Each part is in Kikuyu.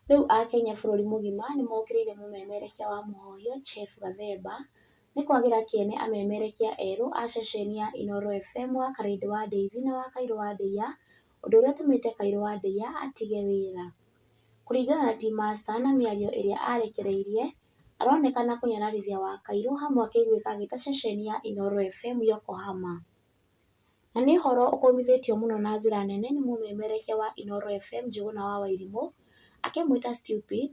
Rĩu akenya bũrũri mũgima nĩmokĩrĩire mũmemerekia wa Mũhohio Jeff Gathemba nĩ kwagĩra kĩene amemerekia erũ a ceceni ya Inooro FM wa Karĩndũ wa Ndeithi na wa Kairũ wa Ndeiya ũndũ ũrĩa ũtũmĩte Kairũ wa Ndeiya atige wĩra. Kũringana na T Master na mĩario ĩrĩa arekereirie, aronekana kũnyararithia Wakairũ hamwe akĩiguĩka agĩta ceceni ya Inooro FM Yokohama. Na nĩ ũhoro ũkũmithĩtio mũno na njĩra nene nĩ mũmemerekia wa Inooro FM Njũgũna wa Wairimũ, akĩmwĩta stupid,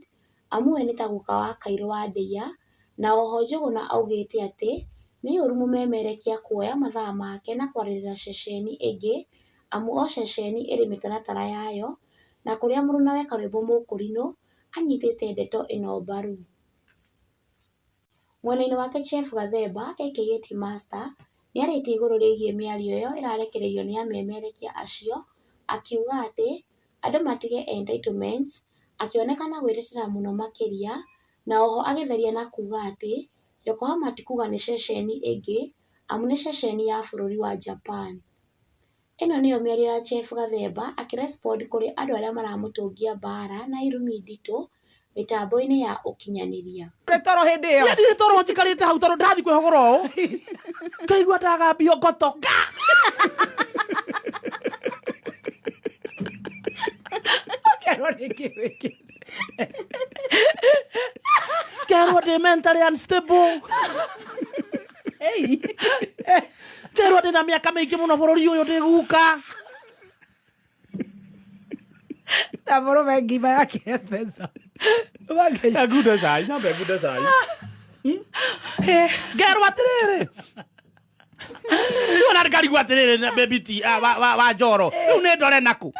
amu we nĩ ta guka wa Kairũ wa Ndeiya, na oho Njũgũna augĩte atĩ nĩ ũru mũmemerekia kuoya mathaa make na kwarĩrĩra ceceni ĩngĩ amu o ceceni ĩrĩ mĩtaratara yayo na kũrĩa mũrũnawe Karwĩmbo Mũkũrinũ anyitĩte ndeto ĩno mbaru. Mwena-inĩ wake Jeff Gathemba aka T Master nĩarĩtie igũrũ rĩgiĩ mĩario ĩyo ĩrarekereirio nĩ amemerekia acio akiuga atĩ andũ matige entitlements akĩonekana gwĩtetera mũno makĩria na oho agĩtheria na kuga atĩ Yokohama ti kuga nĩ ceceni ĩngĩ amu nĩ ceceni ya bũrũri wa Japan. Ĩno nĩyo mĩario ya Jeff Gathemba akĩrespond kũrĩ andũ arĩa maramũtũngia mbaara na irumi nditũ mĩtambo-inĩ ya ũkinyanĩria. Ndĩ toro hĩndĩ ĩyo. Niĩ ndirĩ toro njikarĩte hau tondũ ndĩrathiĩ kwĩhũgũra ũũ. Ngaigua ndagambio ngotoka. Kerwo nĩ kĩ wĩkĩte. Kerwo ndĩ mentally unstable. Ei. Kerwo ndĩ na mĩaka mĩingĩ mũno bũrũri ũyũ ndĩ guka. Na mũrũme ngima yake ya Spencer. Wangenya. Ngunde cai, nyambe ngunde cai. Ngerwo atĩrĩrĩ. Rĩu ona ngarigwo atĩrĩrĩ na baby ti ah, wa, wa, wa njoro. Rĩu nĩ ndore nakũ.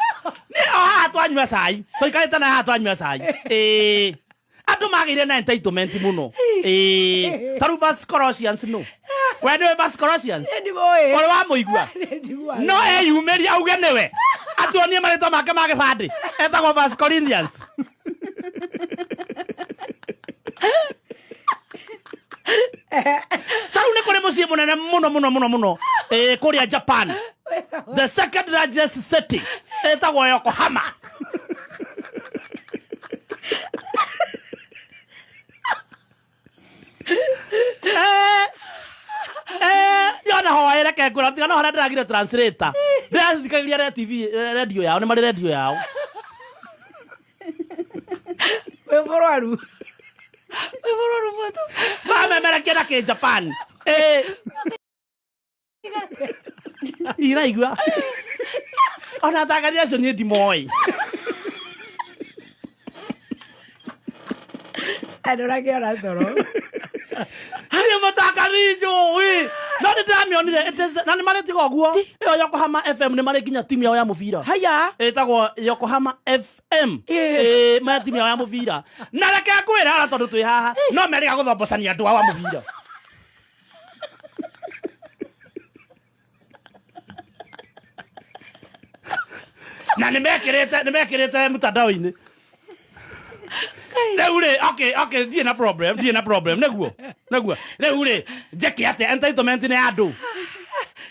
Nĩ o haha twanyua cai. Tũikarĩte na haha twanyua cai. Ĩĩ. Andũ magĩire na entitlement mũno. Ĩĩ. Ta rĩu First Colossians nũ? We nĩwe First Colossians? Ndimũĩ. Ũrĩ wamũigua? Njiguaga. No eyumĩrie auge nĩwe. Atuonie marĩtwa make ma gĩbandĩ. Etagwo First Corinthians. Ta rĩu nĩ kũrĩ mũciĩ mũnene mũno mũno mũno mũno ĩĩ kũrĩa Japan. The second largest city ĩtagwo Yokohama. Eh, eh, yona hoere reke ngwĩra tiga no harĩa ndĩragire translator ndĩrathikagĩria re TV eh, radio yao nĩ marĩ radio yao Wĩ mũrwaru. Wĩ mũrwaru mũtũ. mamemerekia na kĩ Japan Eh. iraigua ona atangathi acio niĩ ndimoĩ Andũ rakĩona toro. harĩ mũtangathi njũĩ no nĩ ndĩramĩonire it is- na nĩ marĩ tiga ũguo ĩyo Yokohama FM nĩ marĩ nginya timu yao ya mũbira Haya. ĩtagwo Yokohama FM Ĩĩ, maya timu yao ya mũbira na reke ngwĩre ona tondũ twĩ haha no merĩga gũthombocania andũ ao a mũbira na nä mekärä te mtandao-inä rä u rä okay, okay, ndirĩ na problem ndirĩ na problem nĩguo nĩguo rĩu rĩ njĩke atĩa entitlement nĩ ya andũ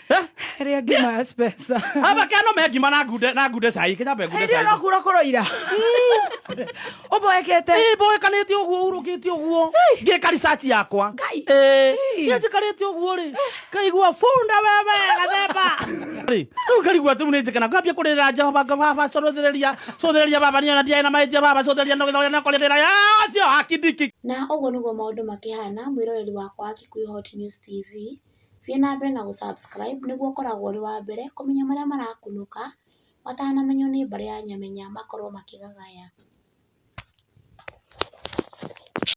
Eh? Rĩa ngima ya Spencer. aba keno me ngima na ngunde na ngunde cai kinyambe ngunde Hĩndĩ cai ĩyo no kura kũroira. Ũmboekete. Ĩ, mboekanĩte ũguo urũkĩte ũguo ngĩka research yakwa Ngai. Ĩ, niĩ njikarĩte ũguo rĩ ngaigua bunda wewe gathemba Rĩ, rĩu ngarigwo atĩ rĩu nĩ njĩke na ngambia kũrĩrĩra Jehova nga baba cũthĩrĩria cũthĩrĩria baba niĩ ona ndiarĩ na mahĩtia baba cũthĩrĩria no gĩthogĩa na kũrĩrĩra ũcio akindiki Na ũguo nĩguo maũndũ makĩhana mwĩroreri wakwa wa Kikuyu Hot News TV, thiĩ na mbere na gũ subscribe nĩguo ũkoragwo ũrĩ wa mbere kũmenya marĩa marakunũka matanamenywo nĩ mbarĩ ya Nyamenya makorwo makĩgagaya.